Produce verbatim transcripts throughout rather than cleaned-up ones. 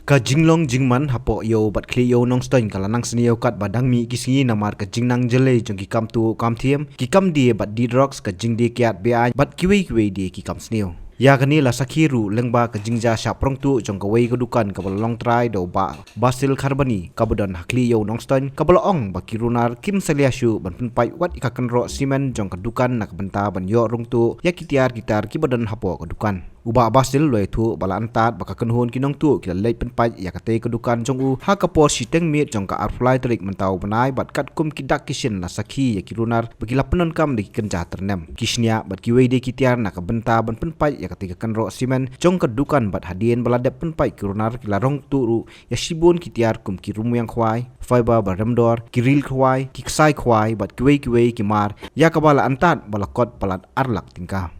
Ka jinglong jingman hapoh ïew bad khlieh ïew Nongstoiñ ka la nang sniew katba dang mih ki sngi namar ka jingnang jyllei jong ki kam tuh kam thiem, ki kam die bad die drugs, ka jingdie kiad be-aiñ bad kiwei kiwei de ki kam sniew. Ïa kane la sakhi ruh lyngba ka jingjia shah prong tuh jong kawei ka dukan kaba la long trai da u Bah Basil Kharbani kaba don ha khlieh ïew Nongstoiñ, kaba la ong ba ki runar kim salia shuh ban pynpait wat ïa ka kynroh simen jong ka dukan na ka bynta ban ïoh rung tuh ïa ki tiar ki tar kiba don hapoh ka dukan. U Bah Basil u la ïathuh ba la antad ba ka kynhun ki nongtuh ki la leit pynpait ïa katei ka dukan jong u ha ka por shiteng miet jong ka arphew lai tarik mynta u bnai, bad katkum ki dak ki shin la sakhi ïa ki runar ba ki la pyndonkam da ki kynja tyrnem, ki shñiah bad kiwei de ki tiar na ka bynta ban pynpait ïa katei ka kynroh simen jong ka dukan, bad hadien ba la dep pynpait ki runar ki la rung tuh ruh ïa shibun ki tiar kum ki rumwiang khwai, fiber ba remdor, ki ril khwai, ki ksai khwai bad kiwei kiwei ki mar, ïa kaba la antad ba la kot palat ar lak tyngka.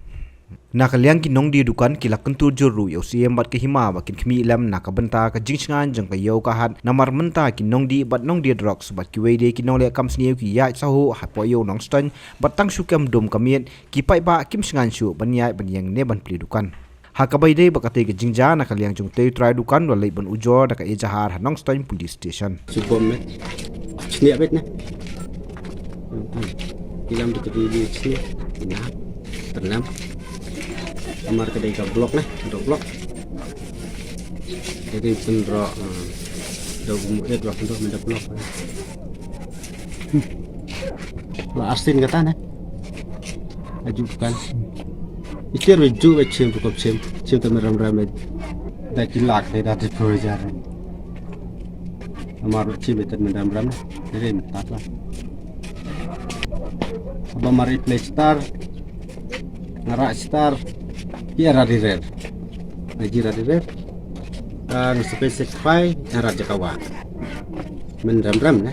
Na ka liang ki nongdie dukan ki la kyntu jur ruh ïa u Siem bad ka hima ba kin khmih lem na ka bynta ka jingshngaiñ jong ka ïew ka hat, namar mynta ki nongdie bad nongdie drugs bad kiwei de ki nongleh kam sniew ki ïaid sahuh hapoh ïew Nongstoiñ, bad tang shu kem dum ka miet ki paidbah kim shngaiñ shuh ban ïaid ban ïeng ne ban plie dukan. Ha kaba ïadei bad katei ka jingjia, na ka liang jong utei u trai dukan u la leit ban ujor da ka ejahar ha Nongstoiñ Police Station. Shu bom ne. Shñiah beit ne. Ki lam beit ki shñiah. Ina. Tyrnem. Namar ka dei ka block ne, dok block. Ka dei pynroh, hmm, da u mu et wa pynroh mynta block. La arsien kata ne. Aju kan. Itir we ju we chim tu kop chim. Chim tu meram ram. Da ki lak te da te pur jar. Amar we chim te meram ram. Rim tat la. Ba mari play star. Ngara star. Ki ra di rer. Aji ra di rer. An space fai ra jakawa. Meram ram ne.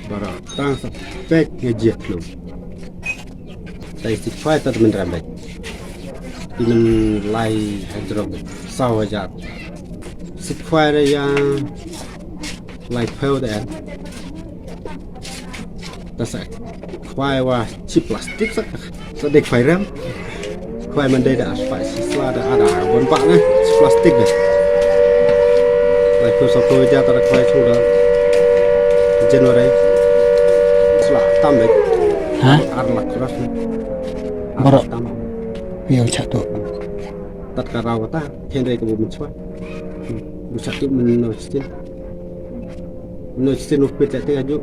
Bara tang sa pek nge jiat lu. Tai six five ta temen rambet. Inem lai hadrok saw hajar. Six five da ya lai phew da en. Ta sa khwai wa chi plastik sa. Sa dek khwai rem. Khwai man dei da as pa si sla da ada bon pa ne si plastik ne. Lai ko sa ko ja ta khwai chu da January. Sla tam ne. Ha? Ar lak kras ne. Baroh. Tam. Yo cha to. Tat ka raw ta ken dei ko bu chwa. Bu cha tu men no chin. No chin u pit te aju.